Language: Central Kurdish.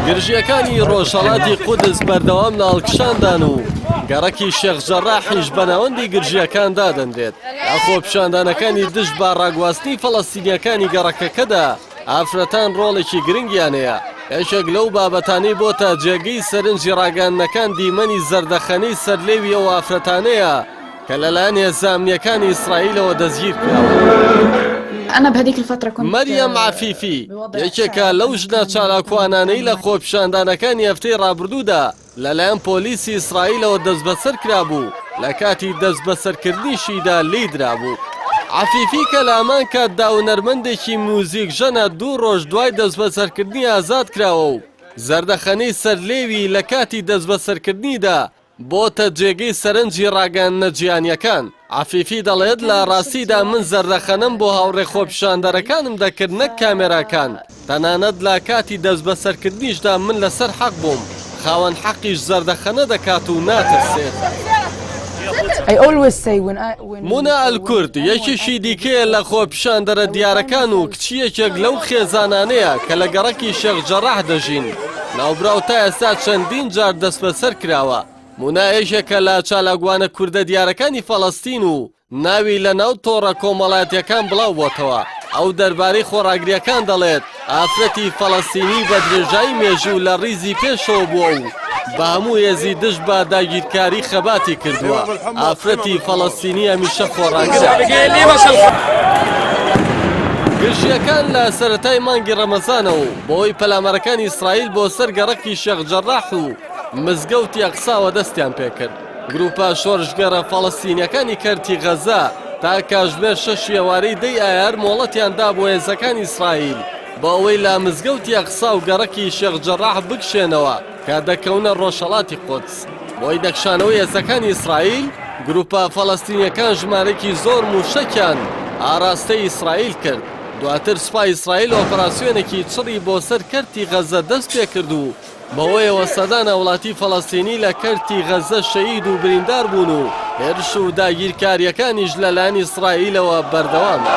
گرژییەکانی ڕۆژهەڵاتی قودس بەردەوام لە هەڵکشاندان و گەڕەکی شێخ جەراحیش بە ناوەندی گرژییەکان دادەنرێت. لە خۆپیشاندانەکانی دژ بە ڕاگواستنی فەڵەستینییەکانی گەڕەکەکەدا، ئافرەتان ڕۆڵێکی گرنگیان هەیە. یەکێک لەو بابەتانەی بۆتە جێگەی سەرنجی ڕاگەیاندنەکان دیمەنی زەردەخەنەی سەرلێوی ئەو ئافرەتانەیە کە لەلایەن هێزە ئەمنییەکانی ئیسرائیلەوە دەستگیرکراون. مەریەم عەفیفی، یەکێکە لەو ژنە چالاکوانانەی لە خۆپیشاندانەکانی هەفتەی ڕابردوودا لەلایەن پۆلیسی ئیسرائیلەوە دەستبەسەر کرابوو، لە کاتی دەستبەسەرکردنیشیدا لێی درابوو. عەفیفی کە لە هەمان کاتدا هونەرمەندێکی میوزیکژەنە دوو ڕۆژ دوای دەستبەسەرکردنی ئازاد کراوە و زەردەخەنەی سەر لێوی لە کاتی دەستبەسەرکردنیدا بۆتە جێگەی سەرنجی ڕاگەیاندنە جیهانییەکان. عەفیفی دەڵێت لە ڕاستیدا من زەردەخەنەم بۆ هاوڕێ خۆپیشاندەرەکانم دەکرد نەک کامێراکان، تەنانەت لە کاتی دەستبەسەرکردنیشدا من لەسەر حەق بووم، خاوەن حەقیش زەردەخەنە دەکات و ناترسێت. مونا ئەلکورد یەکێکی دیکەیە لە خۆپیشاندەرە دیارەکان و کچی یەکێک لەو خێزانانەیە کە لە گەڕەکی شێخ جەراح دەژین، ناوبراو تا ئێستا چەندین جار دەستبەسەر کراوە. مونا یەکێکە لە چالاکوانە کوردە دیارەکانی فەڵەستین و ناوی لە ناو تۆڕە کۆمەڵایەتییەکان بڵاوبۆتەوە. ئەو دەربارەی خۆڕاگرییەکان دەڵێت، ئافرەتی فەڵەستینی بە درێژایی مێژوو لە ڕیزی پێشەوە بووە و بە هەموو هێزی دژ بە داگیرکاری خەباتی کردووە. ئافرەتی فەڵەستینی هەمیشە خۆڕاگرە. گرژییەکان لە سەرەتای مانگی ڕەمەزانەوە و بەهۆی پەلامارەکانی ئیسرائیل بۆ سەر گەڕەکی شێخ جەراح و مزگەوتی ئەقساوە دەستیان پێکرد. گروپە شۆرشگێڕە فەڵەستینیەکانی کەرتی غەزە تا کاژمێر شەشی ئێوارەی دەی ئایار مۆڵەتیان دا بۆ هێزەکانی ئیسرائیل بۆ ئەوەی لە مزگەوتی ئەقسا و گەڕەکی شێخ جەراح بکشێنەوە کە دەکەونە ڕۆژهەڵاتی قودس. بۆی دەکشانەوەی هێزەکانی ئیسرائیل، گروپە فەڵەستینیەکان ژمارەیەکی زۆر مووشەکیان ئاراستەی ئیسرائیل کرد. دواتر سوپای ئیسرائیل ئۆپەراسیۆنێکی چڕی بۆ سەر کەرتی غەزە دەستپێکرد و بەوەیەوە سەدان هاوڵاتی فەڵەستینی لە کەرتی غەززە شەهید و بریندار بوون و هێرش و داگیرکارییەکانیش لەلایەن ئیسرائیلەوە بەردەوامە.